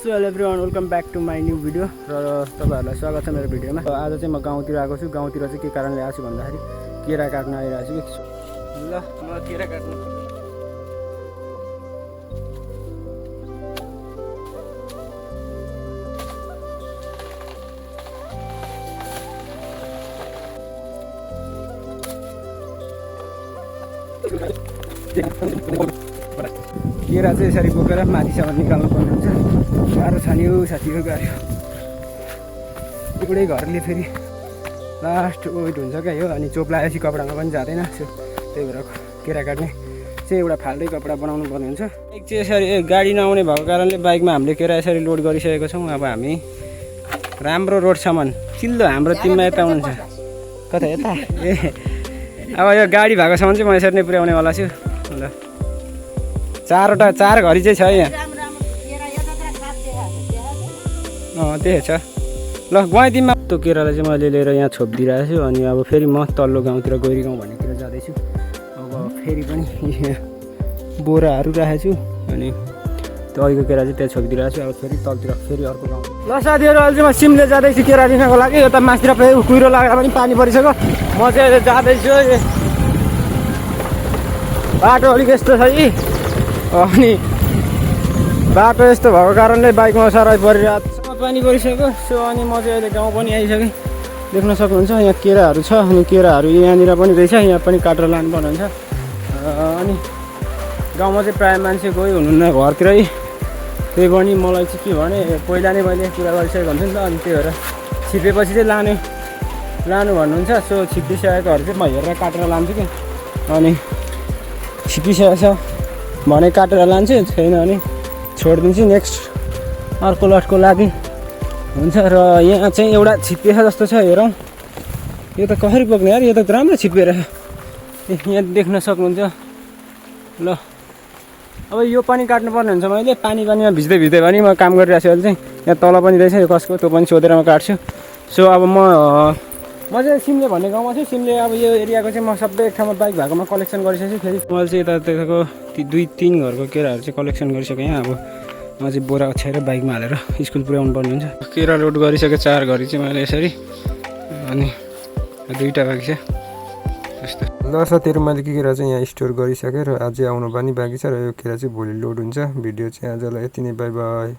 So hello everyone welcome back to my new video र तपाईँहरूलाई स्वागत छ मेरो भिडियोमा। आज चाहिँ म गाउँतिर आएको छु। गाउँतिर चाहिँ के कारणले आएको छु भन्दाखेरि केरा काट्न आइरहेको छु। ल म केरा काट्नु केरा चाहिँ यसरी बोकेर माथिसम्म निकाल्नु पर्ने हुन्छ। गाह्रो छ नि साथीहरू, गाह्रो। एउटै घरले फेरि लास्ट वेट हुन्छ क्या यो, अनि चोप लगाएपछि कपडामा पनि जाँदैन। त्यही भएर केरा काट्ने चाहिँ एउटा फाल्टै कपडा बनाउनु पर्ने हुन्छ। बाइक चाहिँ यसरी गाडी नआउने भएको कारणले बाइकमा हामीले केरा यसरी लोड गरिसकेको छौँ। अब हामी राम्रो रोडसम्म चिल्लो हाम्रो टिममा यता आउनुहुन्छ। कता यता ए अब यो गाडी भएकोसम्म चाहिँ म यसरी नै पुर्याउनेवाला छु। ल चार घरी चाहिँ छ यहाँ। त्यही छ। ल गुवाहाटीमा त्यो केरालाई चाहिँ मैले लिएर यहाँ छोपिदिइरहेको छु। अनि अब फेरि म तल्लो गाउँतिर गैरी गाउँ भन्नेतिर जाँदैछु। अब फेरि पनि बोराहरू राखेको छु। अनि त्यो अहिलेको केरा चाहिँ त्यहाँ छोपिदिइरहेको छु। अब फेरि तलतिर फेरि अर्को गाउँ। ल साथीहरू, अहिले चाहिँ म सिमले जाँदैछु केरा लिनको लागि। यता माथितिर कुहिरो लागेर पनि पानी परिसक्यो। म चाहिँ जाँदैछु। बाटो अलिक यस्तो छ कि, अनि बाटो यस्तो भएको कारणले बाइकमा सराई परिरहेको छ। पानी परिसक्यो। सो अनि म चाहिँ अहिले गाउँ पनि आइसकेँ। देख्न सक्नुहुन्छ यहाँ केराहरू छ। अनि केराहरू यहाँनिर पनि रहेछ, यहाँ पनि काटेर लानुपर्ने हुन्छ। अनि गाउँमा चाहिँ प्रायः मान्छे कोही हुनुहुन्न घरतिरै। त्यही पनि मलाई चाहिँ के भने पहिला नै मैले कुरा गरिसकेको हुन्छु नि त। अनि त्यही भएर छिपेपछि चाहिँ लानु भन्नुहुन्छ। सो छिपिसकेकोहरू चाहिँ म हेरेर काटेर लान्छु कि। अनि छिपिसकेको छ भने काटेर लान्छु, छैन भने छोडिदिन्छु। नेक्स्ट अर्को लटको लागि हुन्छ। र यहाँ चाहिँ एउटा छिप्पिएछ जस्तो छ, हेरौँ। यो त कसरी बोक्ने यार, यो त राम्रो छिप्पिएर यहाँ देख्न सक्नुहुन्छ। ल अब यो पनि काट्नुपर्ने हुन्छ। मैले पानीमा भिज्दै पनि म काम गरिरहेको छु। अहिले चाहिँ यहाँ तल पनि रहेछ यो कसको, त्यो पनि सोधेर म काट्छु। सो अब म चाहिँ सिमले भन्ने गाउँमा छु। सिमले अब यो एरियाको चाहिँ म सबै एक ठाउँमा बाइक भएकोमा कलेक्सन गरिसकेको छु। फेरि मैले चाहिँ यताको 2-3 घरको केराहरू चाहिँ कलेक्सन गरिसकेँ। यहाँ अब म चाहिँ बोरा ओछ्याएर बाइकमा हालेर स्कुल पुर्याउनु पर्ने हुन्छ। केरा लोड गरिसकेँ 4 घरी चाहिँ मैले यसरी। अनि 2टा बाँकी छ त्यस्तो। ल साथीहरू, मैले केरा चाहिँ यहाँ स्टोर गरिसकेँ र अझै आउनु पनि बाँकी छ। र यो केरा चाहिँ भोलि लोड हुन्छ। भिडियो चाहिँ आजलाई यति नै, बाई बाई।